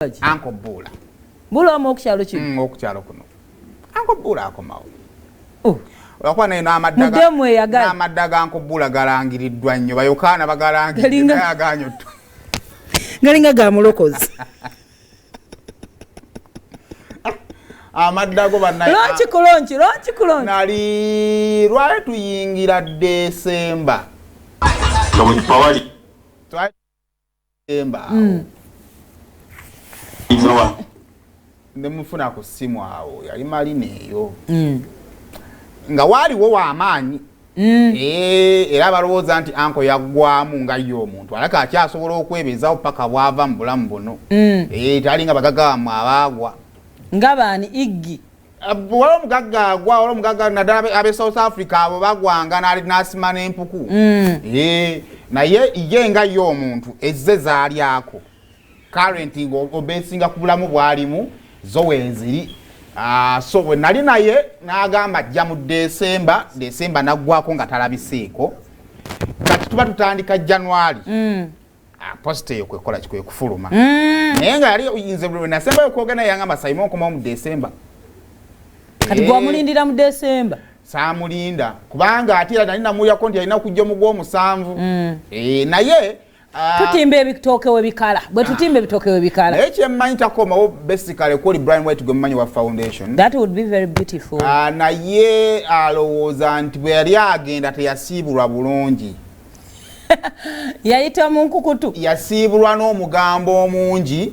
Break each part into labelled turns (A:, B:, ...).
A: Uncle Bula.
B: Bula omu okukyalo kino?
A: Okukyalo kuno. Uncle Bula akomawo.
B: Oh.
A: Olwakuba naye
B: Muddemu eyagala.
A: N'amadda ga Uncle Bula galangiriddwa nnyo, Bayokaana bagalangiridde, naye agaanye ottu.
B: Galinga ga mulokozi.
A: Amadda go bannaye.
B: Lonki ku lonki, lonki ku lonki.
A: Nali lwali tuyingira Desemba. Twali Desemba awo. Ne mufuna ku ssimu awo, yali malina eyo. Nga waaliwo w'amaanyi. Era abalowooza nti anko yaggwamu nga ye omuntu alaka akyasobola okwebeezawo paka bw'ava mu bulamu buno. Talinga bagagga bammwe abaagwa.
B: Nga baani Iggy?
A: Waliwo omugagga agwa, waliwo omugagga naddala ab'e South Africa abo bagwanga n'asima n'empuku. Naye ye nga ye omuntu ezze zaalyako. Current ng'obeesinga ku bulamu bw'alimu zo weeziri. So bwe nali naye n'agamba ajja mu Desemba, Desemba n'aggwako nga talabiseeko. Kati tuba tutandika January. Post eyo kwekola kikwe kufuluma. Naye nga yali nze bwe nasembayo okwogera naye yangamba Simon nkomawo mu Desemba.
B: Kati gwamulindira mu Desemba?
A: Saamulinda kubanga ate era nali namuwulirako nti alina kujja mu gw'omusanvu. Naye
B: tutimba ebitooke we bikala. Bwe tutimba ebitooke we bikala.
A: Naye kye mmanyi takomawo basically kwoli Brian White gwe mmanyi wa foundation.
B: That would be very beautiful.
A: Naye alowooza nti bwe yali agenda teyasiibulwa bulungi.
B: Yayita mu nkukutu.
A: Yasiibulwa n'omugambo omungi,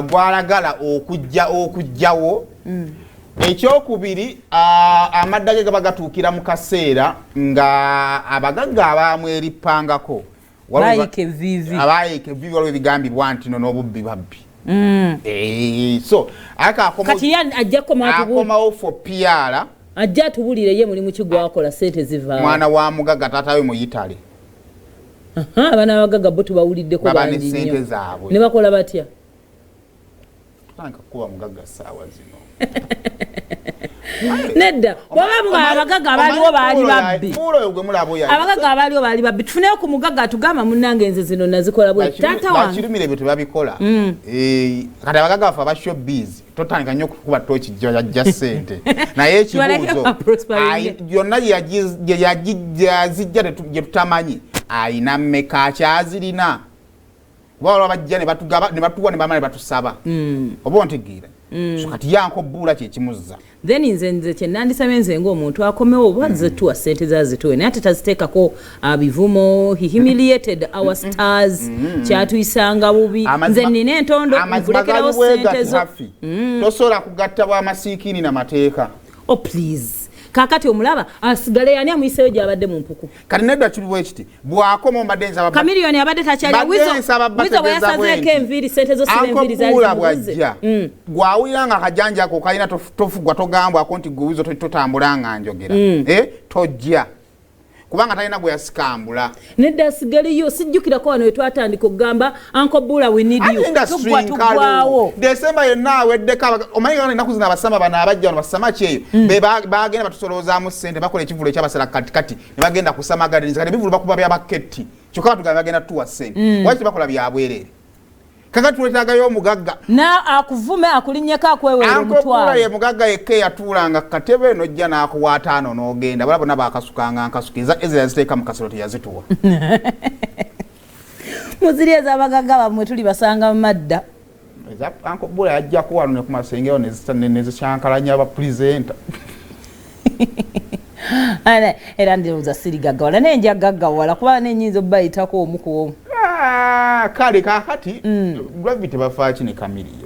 A: gwalagala okujja okujjawo. Ekyokubiri, amadda ge gaba gatuukira mu kaseera nga abagagga abamwerippangako.
B: Baayika evviivi.
A: Abaayika evviivi, waliwo ebigambibwa nti no n'obubbi babbi. So, aka
B: Kati ye ajja kukomawo
A: akomawo for PR.
B: Ajja atubulire ye mulimu ki gwakola, ssente zivaawo.
A: Mwana wa mugagga, taata we mu Italy.
B: Aha, abaana abagagga bo tubawuliddeko
A: Baba ne
B: bangi
A: ssente
B: nnyo.
A: zaabwe.
B: Ne bakola batya?
A: Tutandika kukuba mugagga ssaawa zino.
B: Nedda, bw'oba muga abagagga abaaliwo baali babbi.
A: Puulo oyo gwe mulaba oyo
B: Abagagga abaaliwo baali babbi. Tufuneyo ku mugagga atugamba munnange nze zino nazikola bwe. Taata wange.
A: Bakirumira ebyo tebabikola. Kati abagagga baffe aba showbiz totandika nnyo okukuba tooki jja ssente. Naye
B: Tubaleke
A: ekibuuzo,
B: ba prospering.
A: Yonna gye yazijja gye tutamanyi, ayina mmeka akyazirina? Kuba waliwo abajja ne batugaba, ne batuwa, ne bamala ne batusaba. Oba ontegeera? So kati yanko bbuula kye kimuzza.
B: Then nze kye nandisabye nze ng'omuntu akomewo oba nze tuwa ssente za zituwe, naye ate taziteekako, bivumo. He humiliated our stars. Kyatuyisanga bubi. Nze nnina entondo,
A: Amazima
B: nkulekerawo
A: gali bwe
B: ssente
A: gati,
B: zo.
A: Haffy. Tosobola kugatta bw'amasiikini na mateeka.
B: Oh please. Kaakati omulaba asigale ani amuyiseeyo gy'abadde mu mpuku?
A: Kati nedda kiri bwe kiti, bw'akoma mbadde nsaba
B: Chameleone abadde takyali.
A: Mbadde nsaba
B: Wizo bwe
A: bategeeza
B: yasazeeko
A: bwe nti,
B: enviiri, ssente zo si
A: Uncle
B: enviiri zaali
A: Bula
B: zimubuze.
A: bw'ajja, gw'awulira nga akajanja ako kalina tofugwa, togambwako nti gwe Wizo totambula nga njogera. Tojja. Kubanga talina gwe yasikambula.
B: Nedda asigaleyo, sijjukirako wano we twatandika okugamba Uncle Bula we need you.
A: Ate industry
B: Tuggwa
A: nkalu.
B: tuggwawo.
A: Desemba yenna aweddeko omanyi nga ennaku zino abasama bano abajja wano basama ki eyo? Be bagenda batusolozaamu ssente, bakola ekivvulu ekyabasala katikati ne bagenda ku Summer Gardens. Kati ebivvulu bakuba bya baketti. Kyokka batugamba bagenda tuwa ssente. Lwaki tebakola bya bwereere? Kakati twetaagayo omugagga.
B: Na akuvume akulinnyeko akweweera
A: Uncle Bula
B: omutwalo.
A: ye mugagga yekka eyatuulanga ku katebe n'ojja n'akuwa 50 n'ogenda. Bala bonna baakasukanga nkasuka. Eza Ezra yaziteeka mu kasolo teyazituwa.
B: Muziri ez'abagagga bammwe tuli basanga mu madda.
A: Eza Uncle Bula yajjako wano ne ku masengero ne zikyankalanya aba presenter.
B: Era ndowooza sirigaggawala naye nja gaggawala kuba nenyinza obbayitako omu ku omu.
A: Kale kaakati Gravity bafaaki ne Chameleone?